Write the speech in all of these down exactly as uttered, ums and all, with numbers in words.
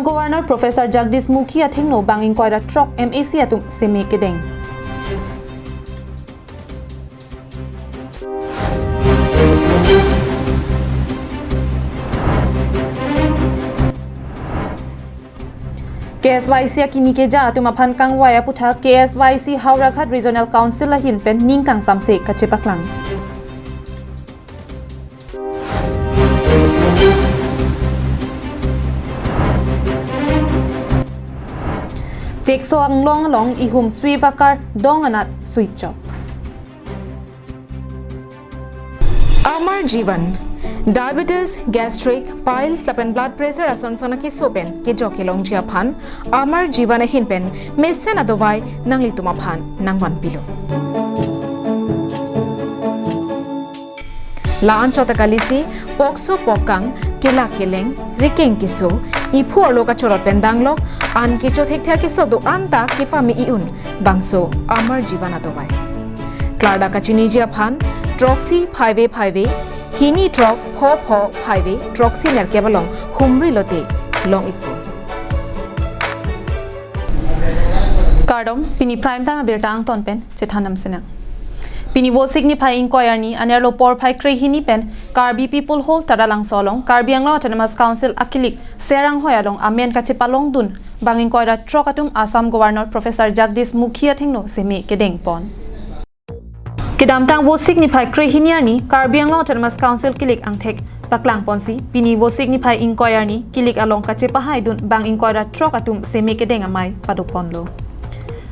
Governor Professor Jagdish Mukhi athengno bang ingkoi ra throk M A C atum seme kedeng. K S Y C akimi keja atum aphan kangvai aputhak K S Y C Howraghat Regional Council ahin pen ning kangsamse kachepaklang. Chekso anglong along ihum sweep akar dong anat switch off. Amar Jeevan, diabetes, gastric, piles lapen blood pressure ason son akeso pen kejok kelongji aphan Amar Jeevan ahin pen mesen adovai nanglitum aphan nangvanpilo. La-an chot akalisi pokso pokang, kelak keleng, rikeng keso, iphu arlo kachorot pen danglok, an kecho thekthak keso do-an ta kepame i-un, bangso Amar Jeevan adovai. Klardak kachiniji aphan throksi phaive phaive, hini throk pho pho phaive, throksi nerkep along humri lote long-ikpo. Kardom, pini prime time abirta angton pen chethan damsinang. Pini Vosik niphai ingkoi arni anerlo porphai krehini pen Karbi People Hall Taralangso along Karbi Anglong Autonomous Council akilik Serang Hoi along amen kachepalongdun bang ingkoi ra throk atum Assam Governor Professor Jagdish Mukhi athengno seme kedengpon. Kedamtang Vosik niphai krehini arni Karbi Anglong Autonomous Council kilik angthek paklangponsi, pini Vosik niphai ingkoi arni kilik along kachepahaidun bang ingkoi ra throk atum seme kedeng amei padoponlo.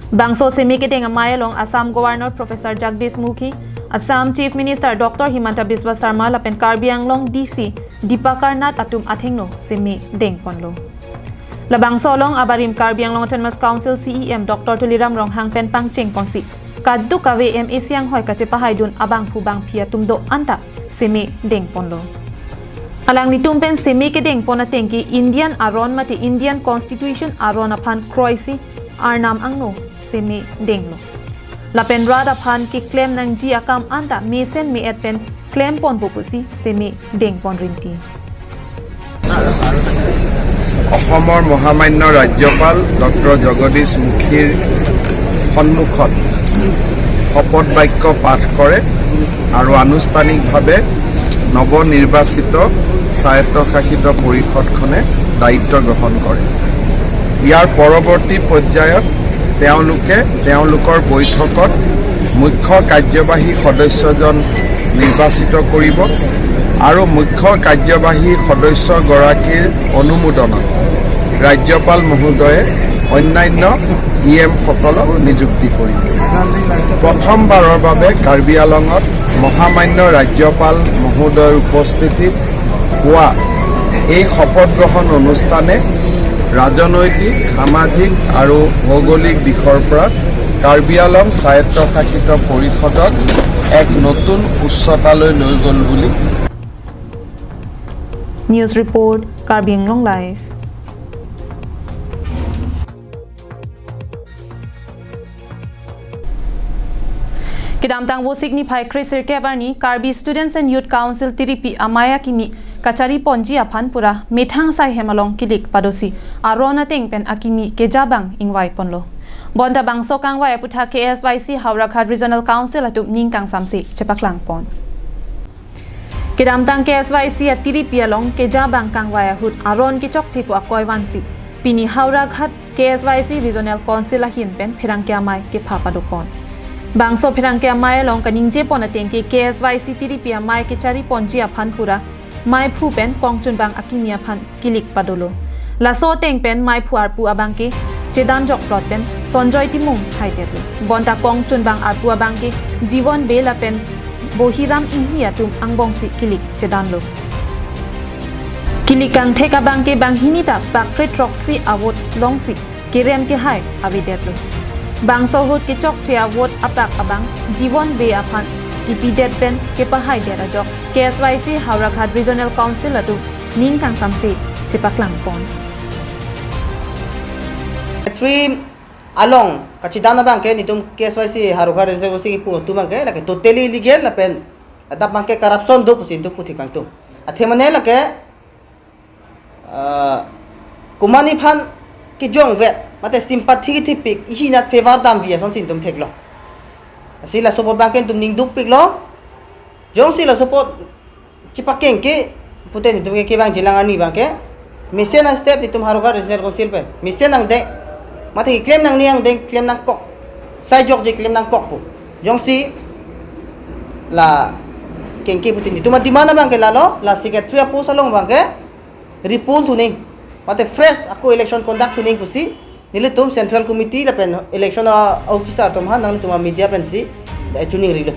Bangso seme kedeng amei along Assam Governor Professor Jagdish Mukhi, Assam Chief Minister Doctor Himanta Biswa Sarma lapen Karbi Anglong D C Dipakar Nath atum athengno seme dengponlo. Labangso along abarim Karbi Anglong Autonomous Council C E M Doctor Tuliram Ronghang pen pangchengponsi, kadokave M A C anghoi kachepahaidun abangphu bangphi atum do-an ta seme dengponlo. Alanglitum pen seme kedengpon atengke Indian aron mate Indian Constitution aron aphan kroisi Arnam angno seme denglo. Lapen rat aphan keklem nangji akam anta mesen me-et pen klemponpo pusi seme dengpon rinti. অসমৰ মহামান্য ৰাজ্যপাল ডক্টৰ জগদীশ মুখীৰ সন্মুখত শপত বাক্য পাঠ কৰে আৰু আনুষ্ঠানিকভাৱে নৱনিৰ্বাচিত স্বায়ত্তশাসিত পৰিষদখনে দায়িত্ব গ্ৰহণ কৰে। ইয়াৰ পৰৱৰ্তী পৰ্যায়ত তেওঁলোকে তেওঁলোকৰ বৈঠকত মুখ্য কাৰ্যবাহী সদস্যজন নিৰ্বাচিত কৰিব আৰু মুখ্য কাৰ্যবাহী সদস্যগৰাকীৰ অনুমোদনত ৰাজ্যপাল মহোদয়ে অন্যান্য ই এমসকলক নিযুক্তি কৰিব। প্ৰথমবাৰৰ বাবে কাৰ্বি আংলঙত মহামান্য ৰাজ্যপাল মহোদয়ৰ উপস্থিতিত হোৱা এই শপত গ্ৰহণ অনুষ্ঠানে ৰাজনৈতিক, সামাজিক আৰু ভৌগোলিক দিশৰ পৰা কাৰ্বি আংলং স্বায়ত্তশাসিত পৰিষদক এক নতুন উচ্চতালৈ লৈ গ'ল বুলি News report, Karbi Anglong Live. Kedamtang Vosik niphai kre sirkep arni Karbi Students and Youth Council tiripi amei akimi kachariponji aphan pura methang asai hem along kilik padosi aron ateng pen akimi kejabang ingvaiponlo. Bonta bangso kangvai aputhak K S Y C Howraghat Regional Council atum ning kangsamse chepaklangpon. Kedamtang K S Y C atiripi along kejabang kangvai ahut aron kechokche pu akoi vansi, pini Howraghat K S Y C Regional Council ahin pen pherangke amei kepha padopon. Bangso pherangke amei along kaningjepon atengke K S Y C tiripi amei kechariponji aphan pura meiphu pen kongchunbang akimi aphan kilik padolo. Laso ateng pen meiphu arpu abangke chedanjok plot pen Sonjoy Timung haidetlo. Bonta kongchunbang arpu abangke Jivon Bey lapen Bohiram Inghi atum angbongsi kilik chedanlo. Kilik kangthek abangke banghini ta pak kre throksi a-vote longsi kerem kehai avedetlo. Bangso ahut kechokche a-vote apak abang Jivon Bey aphan kipidet pen kepahaidet ajok K S Y C Howraghat Regional Council atum ning kangsamse chepaklangpon. Three along kachedan abangke nelitum K S Y C Howraghat Regional Council kipu atum abangke lake totally illegal lapen adap abangke corruption do pusi nelitum puthot kangtung. Athe mane lake, ah, Komat aphan kejongvet, mate sympathy kethepik, ihi nat favor damvi asonsi netum theklo. Lasi laso apot abangke netum ning dukpiklo. Jongsi laso apot chepakengke pute netum ke kevangjilang arni abangke mesen nang step netum Howraghat Regional Council pen mesen nangdeng, mate keklem nangne angdeng klem nangkok, sai jokje klem nangkok pu. Jongsi la kengke pute netum a-demand abangke lalo, la secretary a-post along abangke repoll thuning, mate fresh ako election conduct thuning pusi nelitum Central Committee lapen election, ah, officer atum aphan nanglitum a-media pensi da chuning rilo.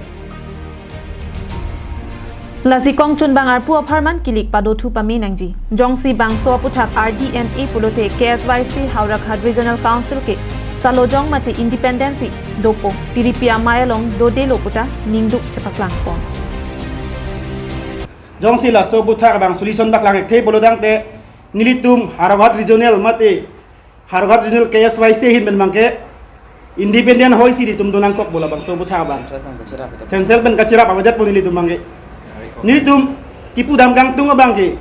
Lasi kongchun bang arpu apharman kilik padothu pame nangji. Jongsi bangso aputhak R D N A pulote K S Y C Howraghat Regional Council ke salojong mate independence si dopo, tiripi amei along dodelo puta ningduk chepaklangpon. Jongsi laso aputhak bang solution paklang thekthe pulo tangte, nelitum Howraghat Regional mate Howraghat Regional K S Y C ahin pen abangke independent hoisi netum donangkok pu labangso aputhak abang. Central pen kacherap ave det pu nelitum abangke. Nelitum kipudam kangtung abangke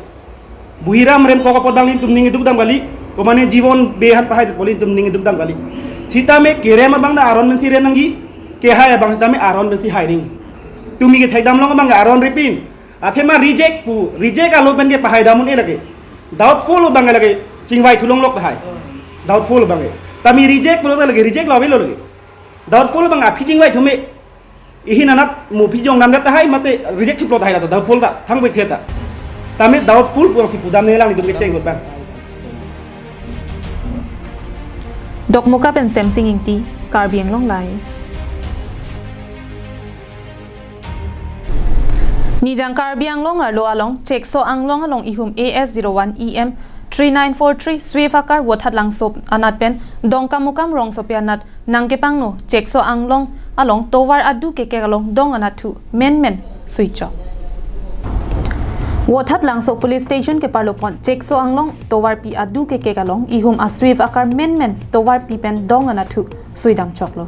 Buhiram Remkok apot abang nelitum ning dukdam kali. Komatne Jibon Bey aphan pahai det pu nelitum ning dukdam kali. Sitame kerem abang ta aron pensi rem nangji, kehai abang sitame aron pensi hai nangji. Tumi kethekdam along abang aron ripin. Athema reject pu, reject alo pen ke pahai dam un-e lake. Doubtful abang lake chingvai thulonglok tahai. Doubtful abang ke. Tami reject pulo lake, reject lo avelo lake. Doubtful abang aphi chingvai thume. Ihin anat mo aphi jongdam det tahai mate reject thiplo tahai la ta doubtful ta, thangpik the ta. Tame doubtful pu si pudam ne lang netum kecheng abang. Dokmoka pen Semsing Ingti, Karbi Anglong Live. Nijang Karbi Anglong arlo along, Chekso Anglong along ihum A S zero one E M three nine four three Swift akar Vothatlangso anat pen Dongkamukam rongsopi anat nangkepangno Chekso Anglong along tovar adu kekek along dong anatthu menmen suichok. Vothatlangso Police Station keparlopon Chekso Anglong tovarpi adu kekek along ihum a-Swift akar menmen tovarpi pen dong anatthu suidamchoklo.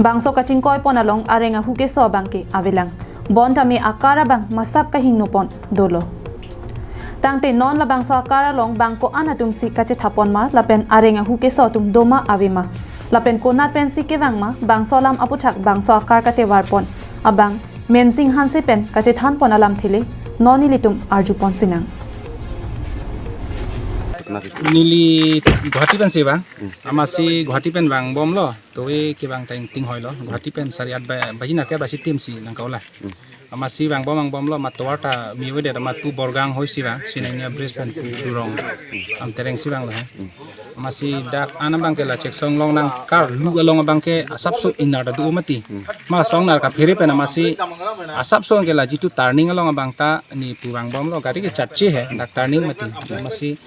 Bangso kachingkoipon along areng ahu keso abangke avelang. Bonta me akar abang masap kahingnopon dolo. Tangte non labangso akar along bang ko-an atumsi kachethapon ma lapen areng ahu keso atum doma avema, lapen konat pensi kevang ma, bangso alam aputhak bangso akar katevarpon abang Mensing Hanse pen kachethanpon alamthe le non nelitum arjupon sinang. Neli Guwahati pensi vang. Amatsi Guwahati pen vangbomlo. Tovar kevang ta ingting hoilo. Guwahati pen sari at ba-, baji nat ke basi timsi nangkaula. Amatsi vangbom vangbomlo, amat tovar ta me avedet, amat pu Borgang hoisi vang, Sinangnia bridge pen pu Durong Amtereng si vanglo he. Amatsi dak an abangke la Chekso Anglong nangkarlu along abangke asapso ingnar ta do mati. Ma song nar kaphere pen amatsi asapso ke la jitu turning along abang ta ne pu vangbomlo, gari ke chatche he, dak turning mati. Amatsi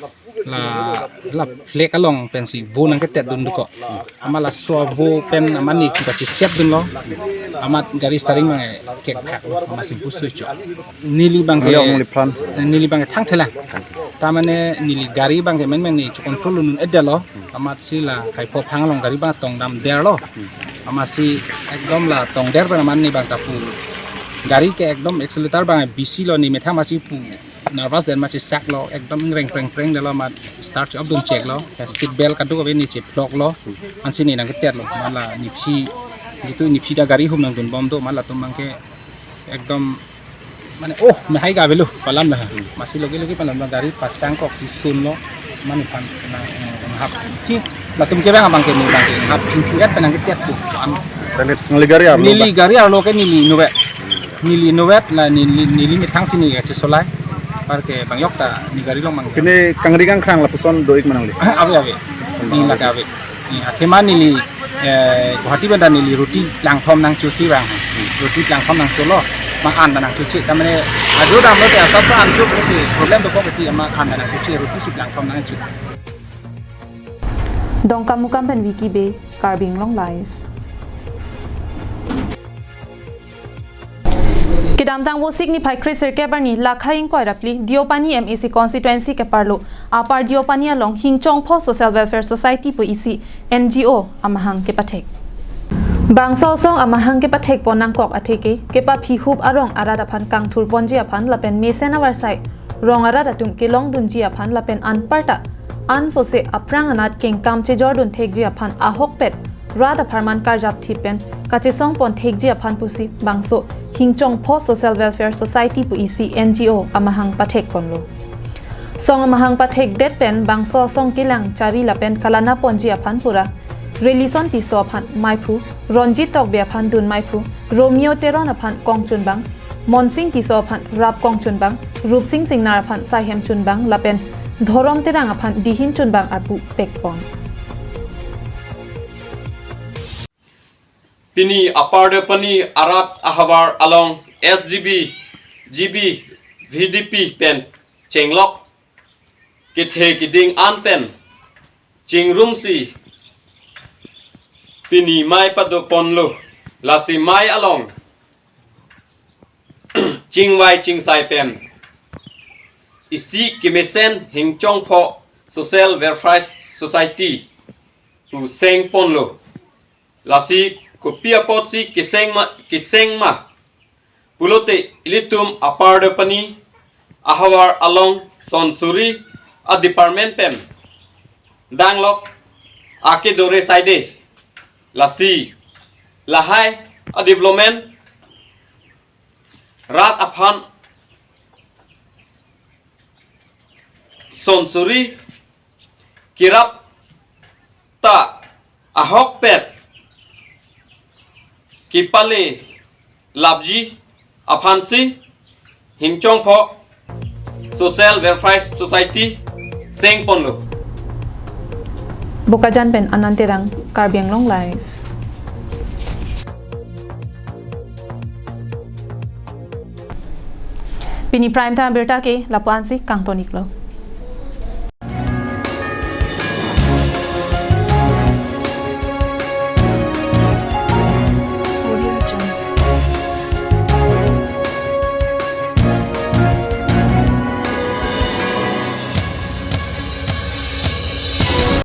la, la flag along pensi vo nangketet dun duko. Amat laso vo pen amat ne chuka chiset dunlo. Amat gari steering abang kekphak, amatsi pu suichok. Neli abangke, neli abangke thangthelang. Tamane neli gari abangke menmen ne chu control un-edetlo. Amatsi la kaipho phang along gari abang tongdamderlo. Amatsi ekdom la tongder pen amat ne abang ta pu gari ke ekdom accelerator abang bisilo, ne methang amatsi pu nervous det amatsi saklo, ekdom reng preng preng detlo, amat start off dun cheklo, seat belt kaduk ave ne chephloklo, ansi ne nangketetlo, amat la nepsi, jitu nepsi ta gari hum nangdunbom do, amat latum abangke ekdom mane, oh, me hai ka avelo pu alam la, amatsi logi logi pen la gari pasang koksi sunlo, amat nephan na, na hap chi, latum kevang abangke ne abangke hap chingpu et pen nangketet tu, an. Neli gari arlo neli ba? Gari arlo ke neli inutvet. Neli inutvet la neli, neli methang si ne kachesolai. Par ke bang yok ta ne gari along mang. Pine kangri kangkrang lapuson do-ik ma nangli? Ave, ave. Ne lake ave. Ne athema neli, eh, Guwahati pen ta neli roti plangthom nangchosi vang. Roti plangthom nangcholo. Mang an ta nangchoche. Tamane ajo damlo te asap sa ancho ke problem dokok ti, mang an ta nangchoche, roti si plangthom nangcho. Dongkamukam pen Vicky Bey, Karbi Anglong Live. Kedamtang Vosik niphai kre sirkep arni Lakhai ingkoi ra phli Deopani M A C constituency keparlo Upper Deopani along Hingchongpho Social Welfare Society pu isi N G O amahang kepathek. Bangso asong amahang kepathekpon nangkok atheke kepaphihup arong arat aphan kangthurponji aphan lapen mesen avarsai rong arat atum kelongdunji aphan lapen anparta ansose aphrang anat kengkam chejordun thekji aphan ahokpet rat apharman karjap thip pen kachesong pon thekji aphan pusi bangso Hingchongpho Social Welfare Society pu isi N G O amahang pathek ponlo. Song amahang pathekdet pen bangso asong kelang chari lapen kalana ponji aphan pura Relison Tisso aphan maiphu, Ronjit Tokbi aphan dun maiphu, Romeo Teron aphan kongchunbang, Monsing Tisso aphan rap kongchunbang, Rupsing Singnar aphan saihem chunbang lapen Dhorom Terang aphan dihin chunbang arpu pekpon. Pini Upper Depani arat ahavar along S G B, G B, V D P pen chenglok kethe keding an pen chingrumsi pini mai pado ponlo. Lasi mai along chingvai chingsai pen isi kemesen Hingchongpho Social Welfare Society pu seng ponlo. Lasi kopi apotsi keseng ma, keseng ma pulote ilitum Upper Depani ahavar along son suri a department pen danglok ake dore saide. Lasi lahai a development rat aphan son suri kerap ta ahokpet kepale lapji aphansi Hingchongpho Social Welfare Society seng ponlo. Bokajan pen Anand Terang, Karbi Anglong Live. Pini prime time abirta ke lapu-ansi kangton-iklo.